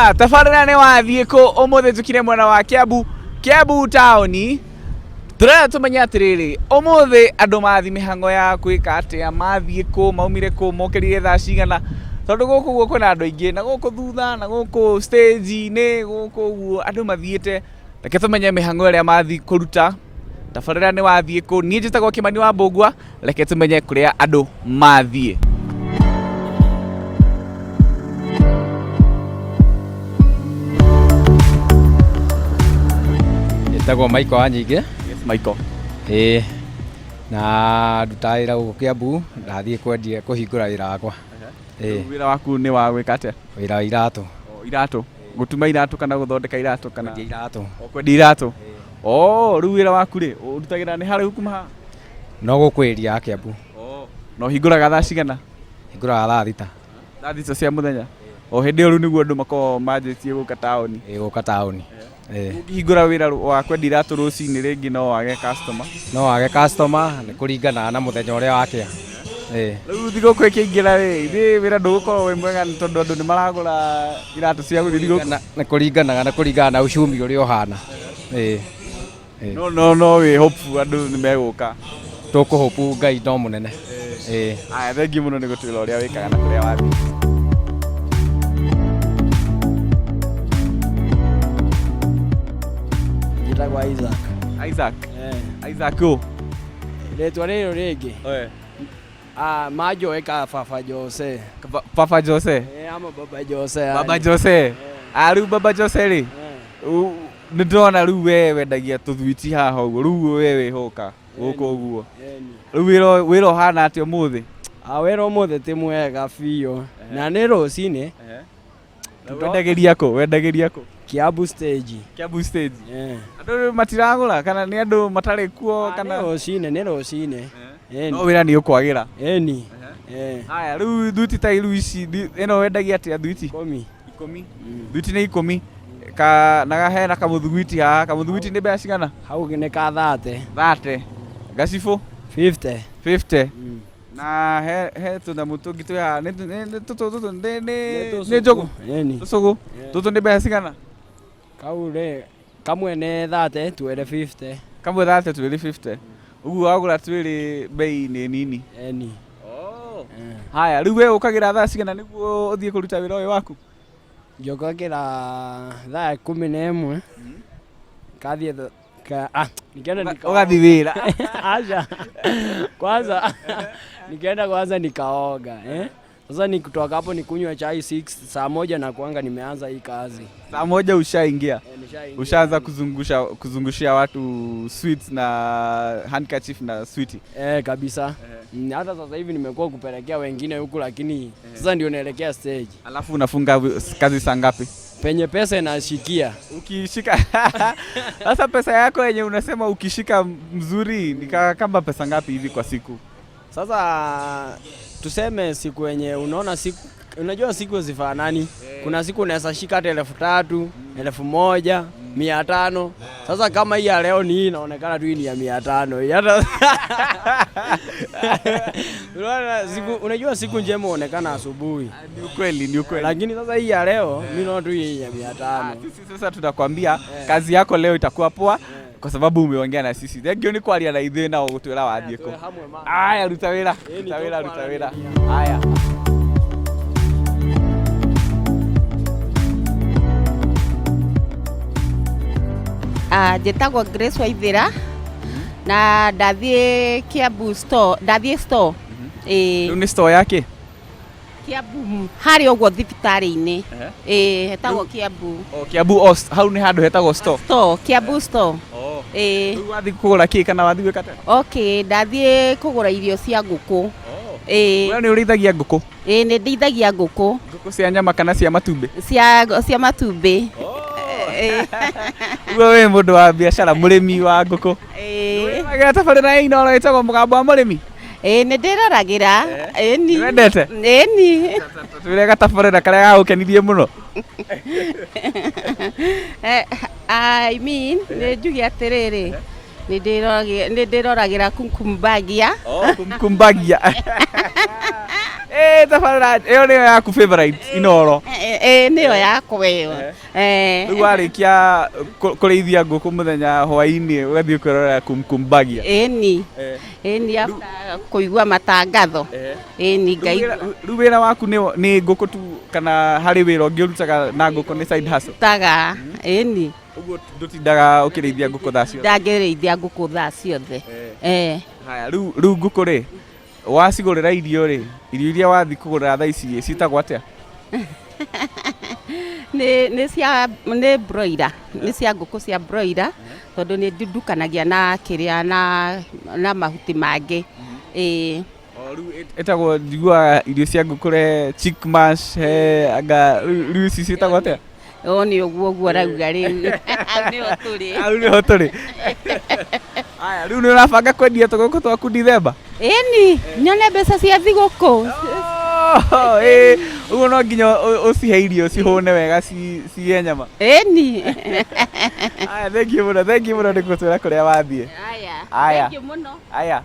Aya, tabarĩra nĩ wathiĩ kũ? Ũmũthĩ njũkire mwena wa Kiambu, Kiambu taũni. Tũrenda tũmenye atĩrĩrĩ, ũmũthĩ andũ mathiĩ mĩhang'o ya gwĩka atĩa, mathiĩ kũ, maumire kũ, mokĩrire thaa cigana, tondũ gũkũ ũguo kwĩna andũ aingĩ, na gũkũ thutha, na gũkũ stage-inĩ, gũkũ ũguo andũ mathiĩte. Reke tũmenye mĩhang'o ĩrĩa mathiĩ kũruta. Tabarĩra nĩ wathiĩ kũ? Niĩ njĩtagwo Kĩmani wa Mbũgua, reke tũmenye kũrĩa andũ mathiĩ. Njĩtagwo Michael Wanyingĩ. Yes, Michael. Ĩĩ na ndutaga wĩra gũkũ Kiambu, ndathiĩ kwendia kũhingũra wĩra wakwa. Ĩĩ. Wĩra waku nĩ wa gwĩka atĩa? Wĩra wa iratũ. O, iratũ. Gũtuma iratũ kana gũthondeka iratũ kana? Kwendia iratũ. O, kwendia iratũ. O, rĩu wĩra waku rĩ, ũrutagĩra nĩ haraihu kuma haha? No gũkũ area ya Kiambu. O, na ũhingũraga thaa cigana? Hingũraga thaa thita. Thaa thita cia mũthenya? O hĩndĩ ĩyo rĩu nĩguo andũ makoragwo manjĩtie gũka taũni? Ĩĩ gũka taũni. Ĩĩ. Ũngĩhingũra wĩra wa kwendia iratũ rũcinĩ rĩngĩ no wage customer? No wage customer, nĩ kũringanaga na mũthenya ũrĩa wakĩa. Ĩĩ. Rĩu thigũkũ ĩkĩingĩra rĩ, ithuĩ wĩra ndũgũkorwo wĩ mwega nĩ tondũ andũ nĩ maragũra iratũ cia gũthiĩ thigũkũ? Nĩ kũringanaga, nĩ kũringana na uchumi ũrĩa ũhana. Ĩĩ. Ĩĩ. No no no wĩ hopeful andũ nĩ megũka? Tũkũ hope Ngai no mũnene. Ĩĩ. Aya, thengiũ mũno nĩ gũtwĩra ũrĩa wĩkaga na kũrĩa wathiĩ. Njĩtagwo Isaac. Isaac? Eh. Isaac ũ? Rĩtwa rĩrĩ rĩngĩ. Eh. Ah, manjoe ka Baba Jose. Baba Jose? Eh, ama Baba Jose. Yani. Baba Jose. Eh. Ah, rĩu Baba Jose rĩ. Eh. Nĩ ndĩrona rĩu we wendagia tũthwiti haha ũguo, rĩu we wĩhoka gũkũ ũguo. Rĩu wĩra wĩra ũhana atĩa ũmũthĩ? Ah, wĩra ũmũthĩ ti mwega biũ. Na nĩ rũcinĩ. Wendagĩria kũ? Wendagĩria kũ? Kiambu stage. Kiambu stage. Yeah. Andũ matiragũra kana nĩ andũ matarĩ kuo ah, kana nĩ rũcinĩ, nĩ rũcinĩ. Eh. No wĩra nĩ ũkwagĩra. Ĩni. Eh. Haya, rĩu thuti ta rĩu ici ĩno wendagia atĩa thuti? Ikũmi. Ikũmi. Thuti nĩ ikũmi. Ka na hena kamũthuguiti haha, kamũthuguiti nĩ mbeca cigana? Hau nĩ ka 30. 30. Gacibũ? 50. 50. Na he he tũnyamũ tũngĩ twĩ haha nĩ nĩ tũtũ tũtũ nĩ nĩ nĩ njũgũ. Ĩni. Tũcũgũ. Tũtũ nĩ mbeca cigana? Kau rĩ kamwe nĩ 30 twĩrĩ 50. Kamwe 30 twĩrĩ 50. Ũguo wagũra twĩrĩ bei nĩ nini. Ĩni. Oh. Haya, rĩu we ũkagĩra thaa cigana nĩguo ũthiĩ kũruta wĩra ũyũ waku? Njũkagĩra thaa 11. Ngathiĩ Ka, ah, nikaenda nikaoga. Ũgathiĩ wĩra. Acha. Kwanza nikaenda kwanza nikaoga, eh? Sasa ni kutoka hapo nikunywa chai 6 saa moja na kuanga nimeanza hii kazi. Saa moja ushaingia. Eh, nishaingia. Ushaanza kuzungusha kuzungushia watu sweets na handkerchief na sweetie. Eh, kabisa. Hata sasa hivi nimekuwa kupelekea wengine huku lakini sasa ndio naelekea stage. Alafu unafunga kazi saa ngapi? Penye pesa inashikia. Ukishika sasa pesa yako yenye unasema ukishika mzuri ni kama pesa ngapi hivi kwa siku? Sasa tuseme siku yenye unaona siku, unajua siku zifanani. Kuna siku unaweza shika hata 3,000, 1,000, 500. Sasa kama hii ya leo ni hii inaonekana tu hii ni ya 500. Hata unaona siku, unajua siku njema huonekana asubuhi. Ni ukweli, ni ukweli. Lakini sasa hii ya leo mimi naona tu hii ya 500. Sisi sasa tunakwambia kazi yako leo itakuwa poa kwa sababu umeongea na sisi. Thank you nĩ kwaria na ithuĩ na gũtwĩra wathiĩ kũ. Aya, ruta wĩra, ruta wĩra, ruta wĩra. Aya. Ah, njĩtagwo Grace Waithĩra na ndathiĩ Kiambu store, ndathiĩ store. Ĩĩ. Rĩu nĩ store yake? Kiambu harĩa ũguo thibitarĩ-inĩ. Ĩĩ, hetagwo Kiambu. O Kiambu o hau nĩ handũ hetagwo store. Store, Kiambu store. Ĩĩ. Rĩu wathiĩ kũgũra kĩ kana wathiĩ gwĩka atĩa? Okay, ndathiĩ kũgũra irio cia ngũkũ. Ĩĩ. We nĩ ũrĩithagia ngũkũ? Ĩĩ, nĩ ndĩithagia ngũkũ. Ngũkũ cia nyama kana cia matumbĩ? Cia matumbĩ. Ĩĩ. Ũguo wĩ mũndũ wa biacara, mũrĩmi wa ngũkũ. Ĩĩ. Wagĩra tabarĩra ya Inooro ĩtagwo Mũgambo wa Mũrĩmi? Ĩĩ nĩ ndĩroragĩra. Ĩni. Nĩwendete? Ĩni. Twĩre gatabarĩra karĩa gagũkenirie mũno. I mean, nĩ njuge atĩrĩrĩ, nĩ ndĩroragĩra Kumkumbagia. Oh, Kumkumbagia. Ĩ tabarĩra ĩyo nĩyo yaku favorite Inoro. Ĩ nĩyo yakwa ĩyo. Eh. Rĩu warĩkia kũrĩithia ngũkũ mũthenya hwaĩ-inĩ ũgathiĩ kwĩrorera Kumkumbagia. Ĩni. Ĩni after kũigua matangatho. Ĩni ngaigua. Rĩu wĩra waku nĩ ngũkũ tu kana harĩ wĩra ũngĩ ũrutaga na ngũkũ nĩ side hustle? Taga. Ĩni. Ũguo ndũtindaga ũkĩrĩithia ngũkũ thaa ciothe? Ndangĩrĩithia ngũkũ thaa ciothe. Eh. Haya, rĩu ngũkũ rĩ, wacigũrĩra irio rĩ, irio iria wathiĩ kũgũrĩra thaa ici ciĩtagwo atĩa? Nĩ cia nĩ broiler, nĩ cia ngũkũ cia broiler tondũ nĩ ndukanagia na kĩrĩa na mahuti mangĩ. Ĩĩ. O rĩu ĩtagwo njiguaga irio cia ngũkũ he chick mash he anga rĩu ici ciĩtagwo atĩa? O nĩ ũguo ũguo ũrauga rĩu. Hau nĩho tũrĩ. Hau nĩho tũrĩ. Aya, rĩu nĩ ũrabanga kwendia tũgũkũ twaku Dithemba? Ĩni, nyone mbeca cia thigũkũ. Ĩĩ, ũguo no nginya ũcihe irio cihũne wega cigĩe nyama. Ĩni. Aya, thank you mũno, thank you mũno nĩ gũtwĩra kũrĩa wathiĩ. Aya. Aya. Thank you mũno. Aya.